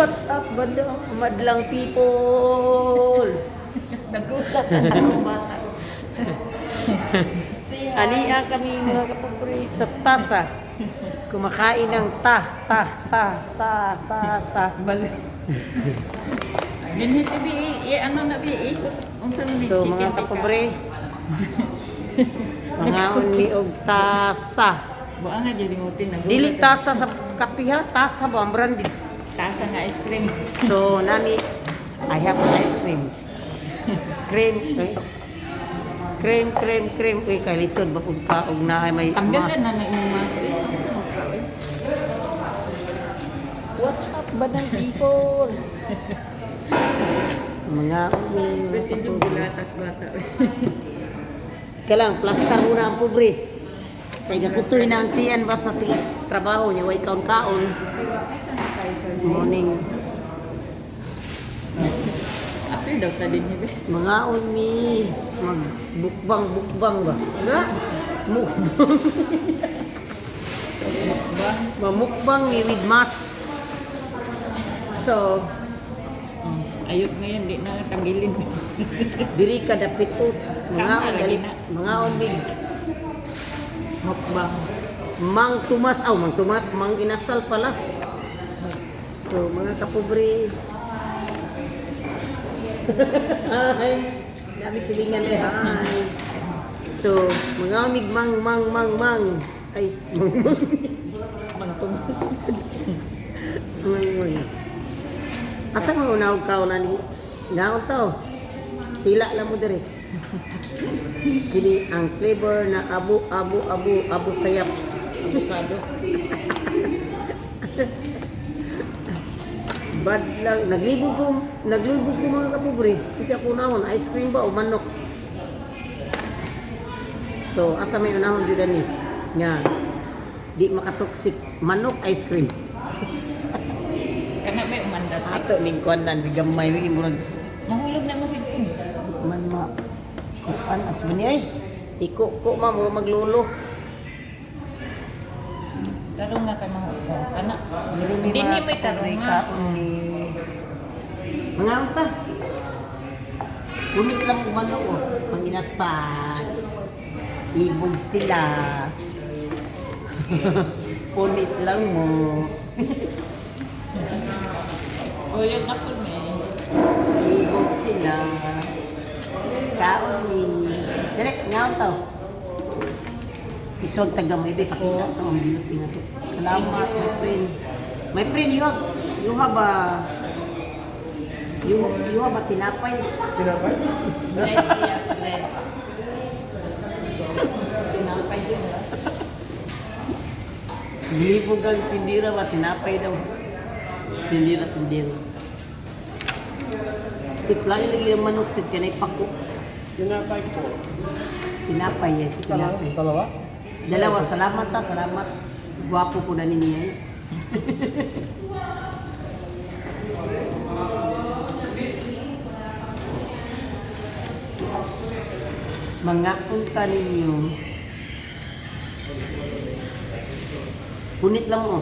What's up, madlang people? Nagulat ang akong bata. Say hi. Ania kami, mga kapobre, sa tasa. Kumakain ng ta, ta, ta, sa, sa, sa. Balik. Ginhit bi i ano na bi ikot unsa na ni So chicken mga tikka. kapobre, mangaon mi og tasa. Buang nga gyud ngutin nagulat. Dili tasa sa kape ha, tasa ba ang branded. Tasa nga ice cream. So nami, I have ice cream. Cream, eh. Cream, cream, cream. Uy, kay lisod ba kung kaog na ay may Tanggalan mas. na na imong mask eh. Unsa mo ka eh? What's up, badang people? Mga umi, mga Ba't yung kapobre. gulatas bata? Kailang, plaster muna ang pobre. Kay gakutoy na ang tiyan basta sa trabaho niya, way kaon-kaon. Asa na tayo, sir? Morning. After daw ta din niya. Mga umi, magbukbang, bukbang ba? Na? Mukbang. Mamukbang ni with mask. So, Oh, ayos ngayon di na tangilin. Diri ka dapit ut. Mga Tama, lagi dali, na. mga umig. Mukbang. Mang Tomas, aw, Mang Tomas, Mang Inasal pala. So, mga kapobre. Hi. Dami silingan eh. Hi. So, mga umig mang mang mang mang. Ay, mang mang. Mang Tomas. Mang mang. Asa mo unahog ka una ni ngaon to? Tila lang mo diri. Kini ang flavor na abu abu abu abu sayap. Avocado. Bad lang. Naglibog ko, mga kapobre. Kasi ako unahon, ice cream ba o manok? So, asa may unahon jud ani? Nga di makatoxic manok ice cream. Kana may umandat. Ato ning kuan nan gamay mi murag Mahulog na mo si Kun. man ma kuan at sabi niya ay iko ko ma murag maglulo. Tarong nga kay mahulog. Kana. Dili mi Dili mga may tarong kapobre, nga. kaon ni mga unta. Punit lang og manok oh, manginasal. Ibog sila. Punit lang mo. O yung apple may. Ibog sila. Kaon ni. Dali, ngaon to. Iswag taga may pakita to ang bilot na to. Salamat, my friend. My friend, you have a you have a tinapay. Tinapay? Bread, yeah, bread. Tinapay din ah. Gilibog ang tindira ba tinapay daw. Tindira tindira. Titlay lagi ang manok tit kanay pako. Tinapay po. Tinapay, yes, Isa lang? tinapay. Dalawa? Dalawa, salamat ta, salamat. Gwapo po na ninyo eh. Mga unta ninyo. Punit lang mo.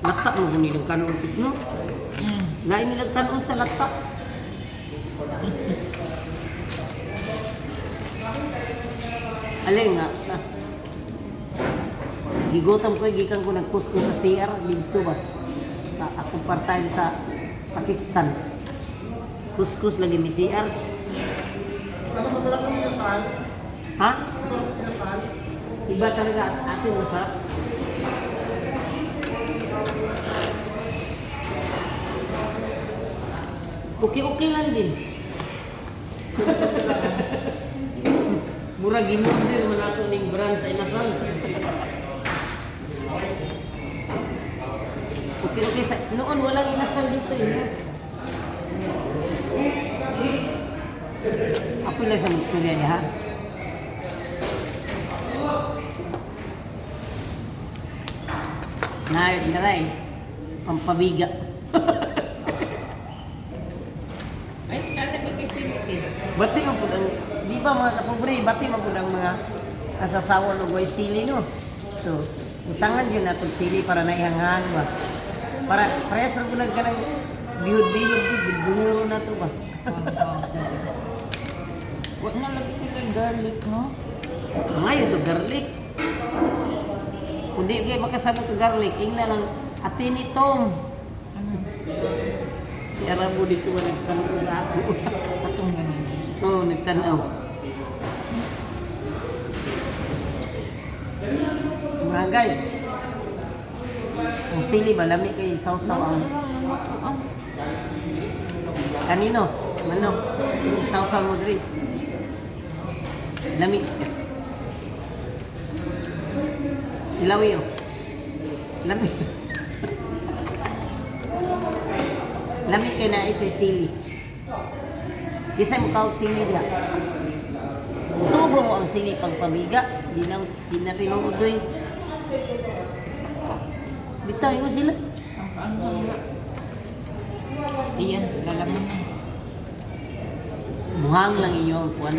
Lata mo kung nilang kanon no? Lain nilang kanon sa lata. Alay nga. Ah. Gigutom ko, gikan ko nagkusko sa CR dito ba? Sa akong part-time sa Pakistan. Kuskus lagi mi CR. Ano masarap yung inasal? Ha? Masarap yung inasal? Iba talaga atin masarap. Okay-okay lang din. Murag gimorder man ako ning brand sa inasal. Okay-okay sa noon walang inasal dito eh. No? Ako lang sa istorya niya ha. Na, naray. Pampabiga. Ay, nalagay kay silit eh. Bati man pud ang di ba mga kapobre, bati man pud ang mga kasasawan og way sili no. So, utangan yun natong sili para naihanghan ba. Para parehas ra ko nag kanang bihod-bihod gid buhuro na to ba. Huwag na lagi sila garlic, no? Ngayon to garlic. Kung di kayo makasabot og garlic, ingna lang atini tom. Ano? Si Arabo dito ba nagtanaw sa ako. Katong ganun. Oo, nagtanaw. Mga guys, ang sili ba, lami kay sausaw ang kanino? Manok. Yung sausaw mo diri. Lami siya. Ilawi oh. Lami. Lami kay na isa sili. Bisa mo kaog sili diha. Tubo mo ang sili pagpamiga. Di na tinuod doy. Bitaw mo sila. Ang paano wala. Iyan, lalaman na. Buhang lang inyo ang kuan.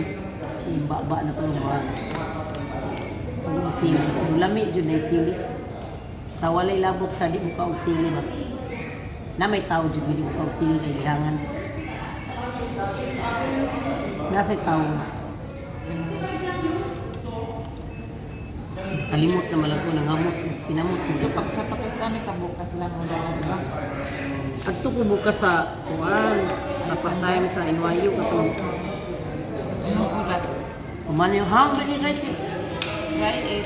Ibaba na to buhang. Pag may sili. Ang lami jud na sili. Sa walay labot sa di mo kaog sili ba. Na may tao jud di mo kaog sili kay gihangan. Nasa tao na. Ganun. Kalimot na malago nangamot, pinamot. So, pag sa Pakistan, ka bukas lang mo lang, di ba? Adto ko bukas sa kuan sa part-time sa NYU katong Anong oras? Kumano yung how many like it? Try it.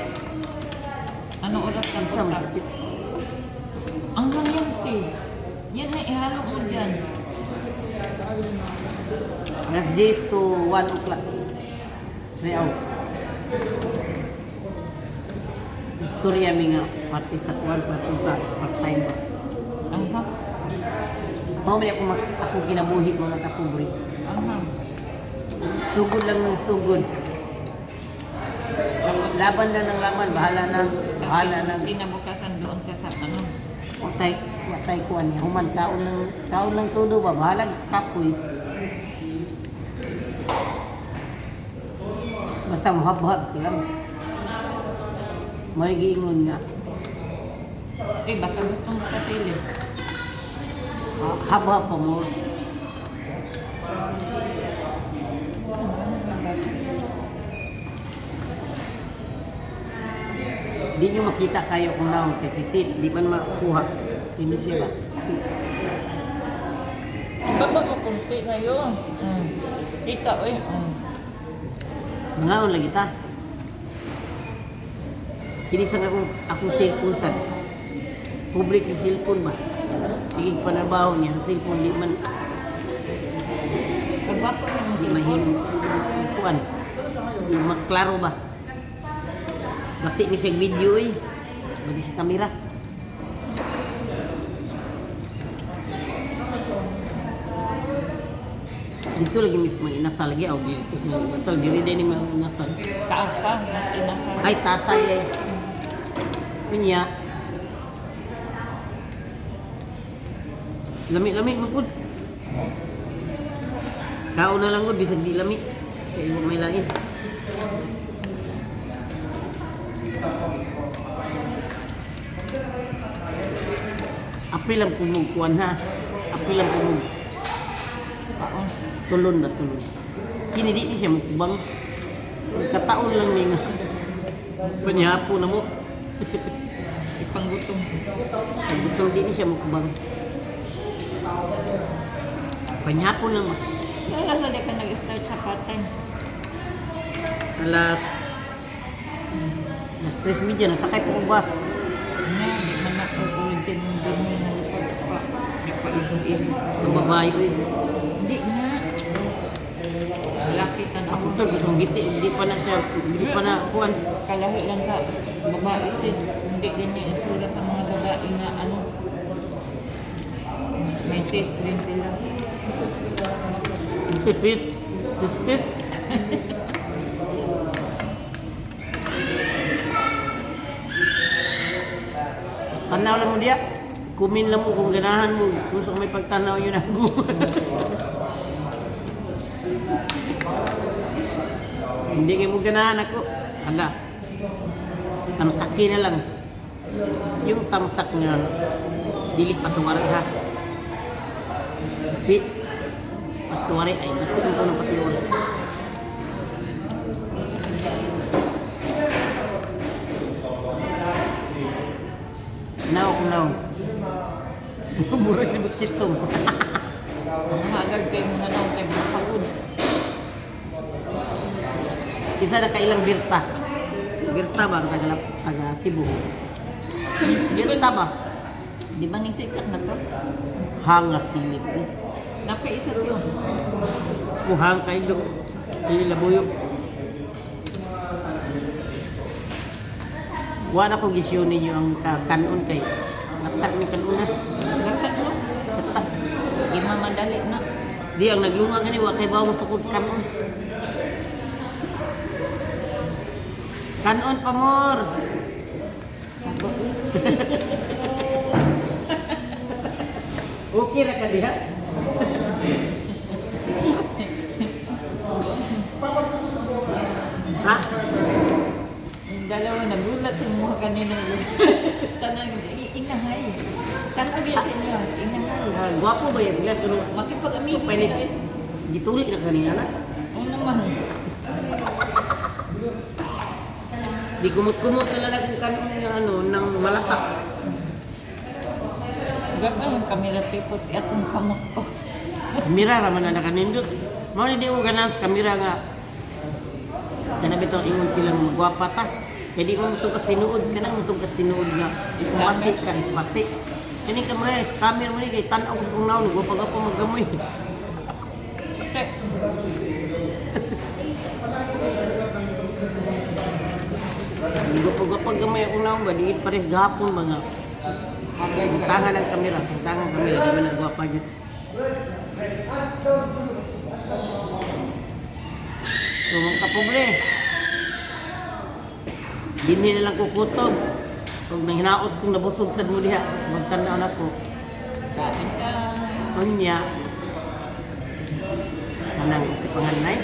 Anong oras ka Isa punta? masakit. Ang hangyan, te. Yan na, ihalo mo dyan. Alas 10 to 1 o'clock. 3 hours. Victoria mi nga parte sa kuan, parte sa part-time. Ang hang. Mao man ako ako kinabuhi mga kapobre. Ang hang. Sugod lang ng sugod. Tapos, Laban na ng laban, bahala na. tapos Bahala na. kinabukasan doon ka sa ano. Watay, watay kuan niya. Human kaon lang todo ba bahala kapoy. Basta muhab-hab ka lang. May giingon nga. Eh, baka gusto mo kasili. Hab-hab pa mo. Di nyo makita kayo kung naon kay si Tit. Di man makuha. Ini siya ba? Tit. Baba mo kunti sa'yo. Kita, oy. Mangaon lagi ta. Kini sa akong akong cellphone sa public na cellphone ba? Sige panarbaho niya sa cellphone di man Kagwapo na mo di mahimo kuan. Di maklaro ba? Bati ni siya video eh. Bati sa kamera. Dito lagi mismo inasal lagi aw dito inasal diri din ni mga inasal. Taasa, inasal. Ay, tasa eh. Unya. Lami-lami mo pud. Kaon na lang gud bisag di lami. Kay wa may lain. Apil lang pumug kuan ha. Apil lang pumug. Kaon. Tulon ba tulon? Kini di ni siya mukbang. Kataon lang ni nga. Panyapo na mo. Ipanggutom. Pagutong di ni siya mukbang. Panyapo lang ba? Kaya sa di ka nag-start sa part-time. Alas alas 3:30 nasakay po ang bus. Na, di man ako ulitin ng ganyan na lipad pa. Nagpa-isog-isog. Sa babae oy. Hindi na. Laki tan Ako to gustong giti hindi pa na siya hindi pa na kuan. Kalahi lang sa babae din. Hindi ganyan itsura sa mga babae na ano. May taste din sila. Pis pis pis. Tanaw lang mo diya. Kumin lang mo kung ganahan mo. Kung sa may pagtanaw yun ako. Hindi kayo mo ganahan ako. Hala. Tamsaki na lang. Yung tamsak nga. Dili patuwari ha. Di patuwari ay basta ko ng patuwari. Now, now. Murag si Butchitong. Mga hagad kayo mga naong kayo mga pagod. Isa na kailang birta. Birta ba ang taga, taga Cebu? Birta ba? Di ba ning sikat na to? Hanga silip eh. Napaisa yun. Kuhang kayo. Si Labuyok. Wala ko gisyon ninyo ang kanon kay. Latak ni kanon na. Latak no? Latak. Di mamadali na. Di ang naglunga gani wa kay bawo sukod sa kanon. Kanon pa more. Okay ra ka diha. Ha? Yung dalawa nagulat sa mga kanina. Tanang inahay. Tanong yan sa inyo. Inahay. Ah, gwapo ba yan sila? Pero Makipag-amigo Pwede. sila eh. Gituli na kanina na. Oo naman. Di kumot-kumot na lang ang kanon ng ano, ng malatak. Grabe ang kamera tipot atong kamot ko. Kamera raman na nakanindot. Mao ni di ko ganahan sa kamera nga. Kana bitaw ingon silang magwapa ta. Kay di mo tungkas tinuod kana mo tungkas tinuod nga ispati ka ispati. Kani kamera scammer mo ni kay tan-aw ko kung naon gwapa-gwapa maggamoy. Eh, Gwapa-gwapa gamay akong naon ba diit pares gahapon mga Hagay ka. tangan ang kamera, tangan ang kamera di ba nagwapa jud. So mga kapobre, dinhi na lang kukutob. Kung nanginaot kong nabusog sad mo diha, sa magtan-aw nako. Kain ka. Unya, kanang si panganay.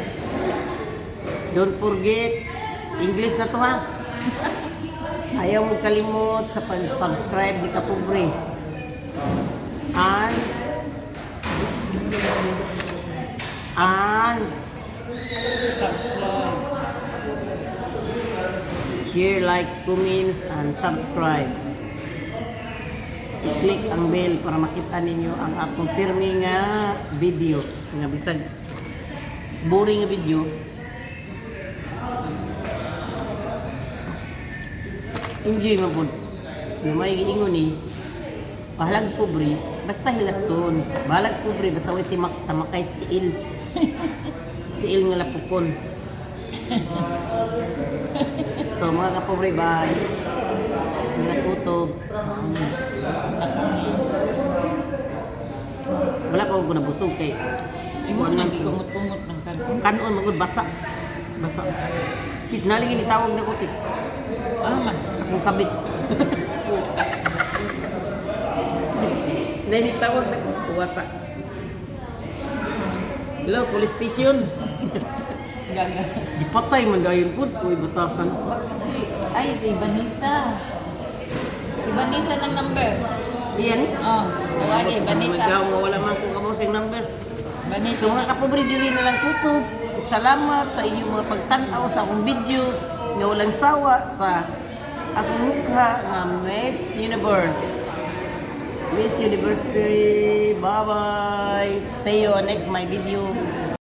Don't forget, English na to ha. Ayaw mo kalimot sa pag-subscribe ni Kapobre. And Subscribe. share, likes, comments, and subscribe. I-click ang bell para makita ninyo ang akong pirmi nga video. Nga bisag boring nga video. Enjoy mo po. Nga may giingon ni, bahalag pobre, basta hilason. Bahalag pobre, basta way timak tamakay sa tiil. Tiil nga lapukon. So mga kapobre, bye. Mga kutob. Busog na kami. Wala pa ako nabusog kay Imo nang kumot-kumot ng kanon. kanon magud basa. Basa. Tit naligin itawag na ko tit. Ah, man. Akong kabit. Puta. Nilitawag na ko WhatsApp. Hello, police station. Gaga. Gipatay man dayon pud, uy batasan. Bakit si, ay, si Vanessa. Si Vanessa ng number. Diyan. Oh, tawagin, Vanessa. Daw nga wala man ko kabaw sa number. Vanessa. So mga kapobre, dili na lang kutob. Salamat sa inyong mga pagtan-aw sa akong video na walang sawa sa akong mukha nga Miss Universe. Miss Universe 3, bye-bye. See you on next my video.